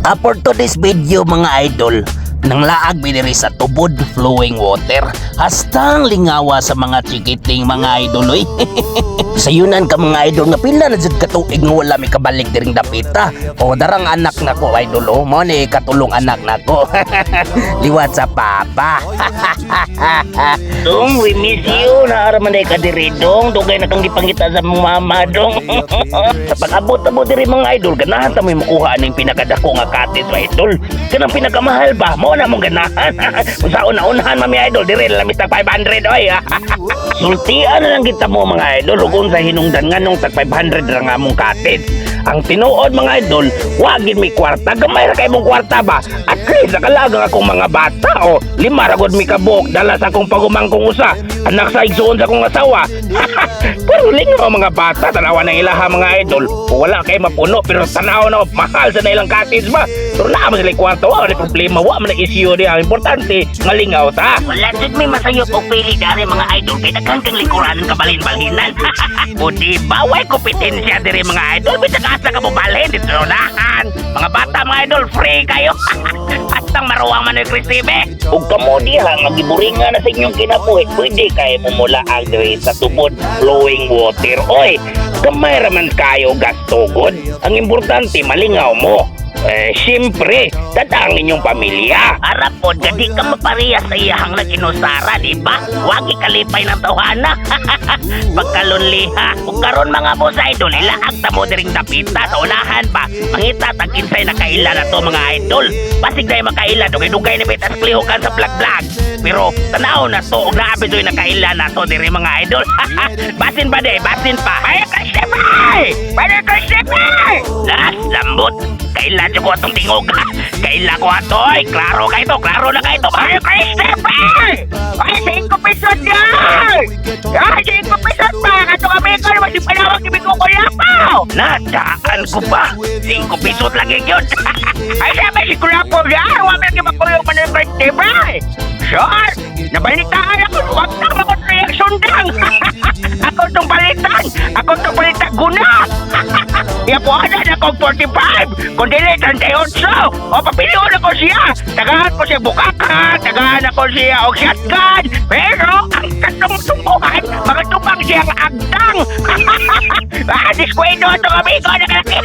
For today's video, mga idol, nang laag mi diri sa Tubod Flowing Water. Hastang lingawa sa mga chikiting, mga idol, oy. Sayunan ka, mga idol, nga pila na jud katuig nga wala mi kabalik diring dapita. O darang anak nako, idol, oh, mao ni katulong anak nako. Liwat sa papa. Dong, we miss you. Naara man ka diri, dong. Dugay na kang gipangita sa mong mama, dong. Sa pag-abot-abot diri, mga idol, ganahan ta mo'y makuha ning pinakadako nga cottage, mga idol. Kanang pinakamahal ba? Mao na mong ganahan. Kung sa una-unahan, mami idol, diri lang tag 500, oy. Sultian na lang kita mo, mga idol, ug sa hinungdan nganong tag 500 ra nga among cottage. Ang tinuod, mga idol, wagin mi kwarta, gamay ra kay mong kwarta ba? At least nakalagang akong mga bata o lima ra gud mi kabuok dala sa akong pagumangkong usa, anak sa igsuon sa akong asawa. Pero lingaw mga bata, tanawa ng ilaha, mga idol. Wala kay mapuno pero tanaw na mahal sa ilang cottage ba. Pero naa man sila kwarta, wa man problema, wa man issue diha. Ang importante nga lingaw ta. Wala jud may masayop og pili dari, mga idol, kay daghan kang lingkuranan kabalhin-balhinan. O di ba way kompetensya diri, mga idol, bisag asa ka mobalhin dito unahan. Mga bata, mga idol, free kayo. Hastang maruwang man ni Christine. Ug kamo diha nga giburingan na sa inyong kinabuhi, pwede kay mo mulaag diri sa Tubod Flowing Water. Oy, gamay ra man kayo gasto gud. Ang importante malingaw mo. Eh, siyempre, dada ang inyong pamilya. Harap po, gadi ka mapareha sa iyahang nag-inusara, di ba? Wagi kalipay ng tawhana. Pagkalunliha. Kung karon, mga boss idol, ilaag ta mo diring dapita sa unahan pa. Mangita tag kinsay nakaila na to, mga idol. Basig na yung makaila, dugay-dugay na bitas klihukan sa vlog-vlog. Pero tanaw na to, og naabi do'y nakaila na to diri, mga idol. Basin pa de, basin pa. Ay, kasi! Balik ka! Las, lambot. Kaila ko atong tingog. Kaila ko atoy. Klaro kay to, klaro na kay to. Ay, kay Stephen! Ay, 5 pesos yan! Ay, 5 pesos pa! Kato kami ko, naman si Panawag, ibig ko kulapaw! Nadaan ko pa. 5 pesos lagi yun. Ay, sabi si Kulapo yan! Huwag na makuyong man kay Stephen! Sure! Nabalitaan ako, huwag na makontriyang sundang! Ako itong balitan! Ako itong balitan guna! Iapuanan ako 45! Kung dili, 38! O, papilion ako siya! Tagahan ko siya bukaka, tagahan ako siya og shotgun! Pero, ang katong tumbuhan, mga tubang siyang agtang! Ah, diskwento itong amigo na kalaki!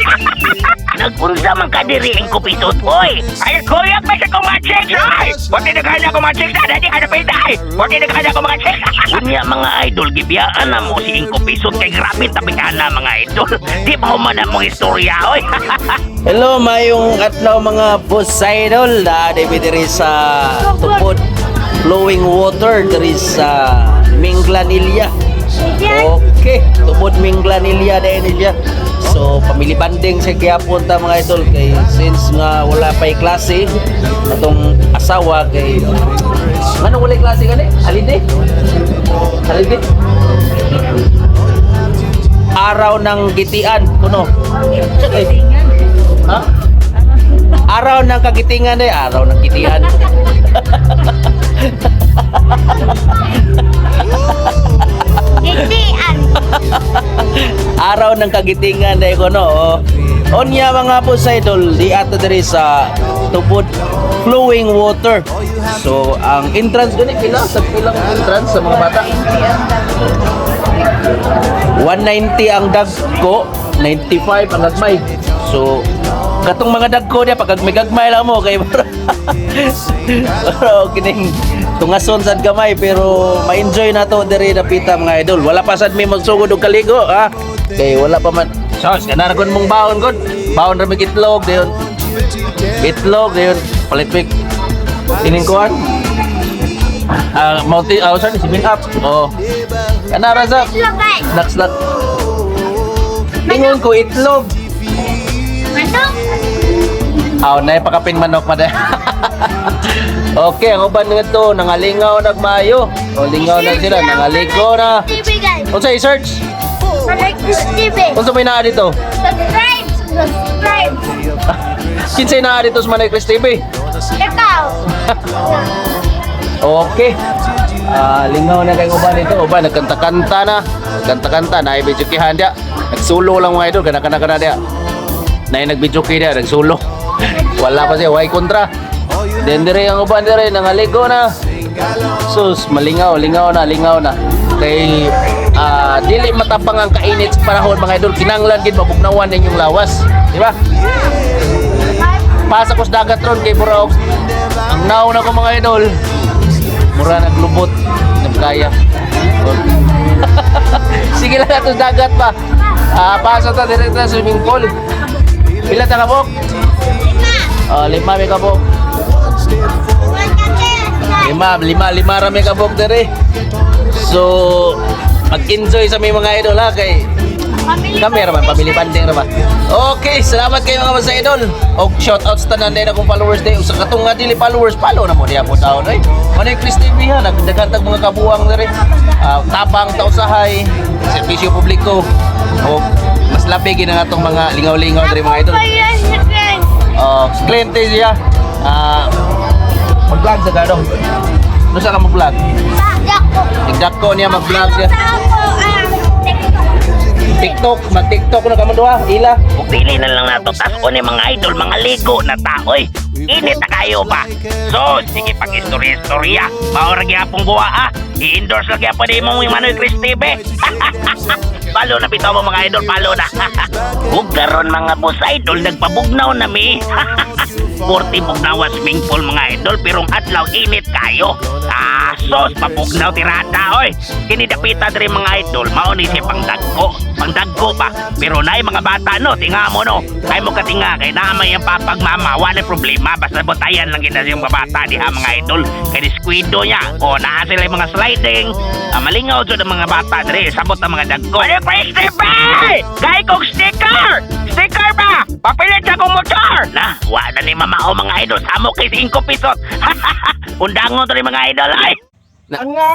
Nagpunsa man ka diri ang kupisot, oy! Ay, kuya, pa sa kong mga chicks, oy! Buti naghahanap ko mga chicks na, dati hanap tayo! Buti naghahanap ko mga chicks! Unya, mga idol, gibiyaan na mo si Ingko Pisot kay grabe tapikana, mga idol. Di pa human na mong istorya, oy! Hello, mayong adlaw, mga boss idol. Na diri sa Tubod Flowing Water diri sa Minglanilla. Okay, Tubod Minglanilla dahil niya. So, family bonding sa gihapon ta, mga idol, kay since nga wala pa'y klase atong asawa kay ngano wala klase gani? Holiday? Holiday? Araw ng Gitian kuno. Ay, ha? Araw ng kagitingan eh, araw ng gitian. Gitian. Araw ng kagitingan dahil ko no. Oh. Onya, mga po sa idol, di ato diri sa Tubod Flowing Water. So, ang entrance gani pila sa pilang entrance sa mga bata? 190 ang dagko, 95 ang gagmay. So, katong mga dagko niya pag may gagmay lang mo kay pero kining tungason sad gamay pero ma-enjoy na to diri dapita, mga idol. Wala pa sad mi magsugod og kaligo ha. Kay wala pa man. Sos, kanaragon mong baon god. Baon ra mig itlog dayon. Itlog dayon palit mig ining kuan. Ah, multi ah, sorry, 7 Up. Oh. Kanara sa Itlog. Snack snack. Ingon ko itlog. Manok. Aw, na pakapin manok pa. Okay, ang uban nga to, nangalingaw nagmayo. O lingaw na sila, nangaligo na. TV guys. Unsa i-search? Manok TV. Unsa may naa dito? Subscribe. Subscribe. Kinsay naa dito sa Manay Chris TV? Ikaw. Okay. Ah, lingaw na kay uban dito. Uban nagkanta-kanta na. Nagkanta-kanta na video kihan dia. Nagsulo lang, mga idol, kana kana kana dia. Nay nag-video dia, nagsulo. Wala pa siya, way kontra. Then dire ang uban dire nangaligo na. Sus, malingaw, lingaw na, lingaw na. Kay dili matapang ang kainit sa panahon, mga idol, kinanglan gid mabugnawan din yung lawas, di ba? Pasa ko sa dagat ron kay Buraog. Ang naon ako, mga idol. Mura naglubot, nagkaya. Sige lang ato sa dagat pa. Pasa ta direkta sa swimming pool. Pila ta kabok? Lima. Ah, lima may kabok. One kate. Lima, lima, lima ra may kabok dere. So, mag-enjoy sa may mga idol ha kay Pamili kami ra man, pamili banding ra ba. Okay, salamat kayo mga mga idol. Og shout out sa tanan din akong followers day. Usa katong nga dili followers, follow na mo diha po taon oy. Manoy Chris TV ha, nagdaghan tag mga kabuang dere. Tabang ta usahay, serbisyo publiko. Og mas labi gid ang atong mga lingaw-lingaw dere, mga idol. Ako yan si Glenn. Oh, kliyente siya. Mag-vlog sa gado. No sa ka mag-vlog? Dako. Tigdako niya mag-vlog siya. Sa ako ang TikTok. TikTok, mag-TikTok na ka man duha, ila. Ug dili na lang nato tas-on ni mga idol, mga ligo na taoy. Init na kayo ba? So, sige pag istorya-istorya. Mao ra gyapon buwa ah. I-endorse lang gyapon nimo yung Manoy Chris TV. Follow na bitaw mo, mga idol, follow na. Ug karon, mga boss idol, nagpabugnaw na mi. 40 bugnaw swimming pool, mga idol, pero ang adlaw init kayo. Ah, sos, pabugnaw tirada oy. Kini dapita diri, mga idol, mao ni siya pangdagko. Pangdagko ba? Pero nay mga bata no, tinga mo no. Ay mo katinga kay naa may ang papag mama, wala problema basta botayan lang gina yung bata diha, mga idol. Kay diskwido niya. O naa sila yung mga sliding. Malingaw jud ang mga bata diri, sabot ang mga dagko. Ano pa Gay kog sticker! Sticker ba? Papilit sa akong motor! Na, wa na ni mama o mga idol. Samo kay 5 pesos. Undangon to ni mga idol ay. Na- Ang nga.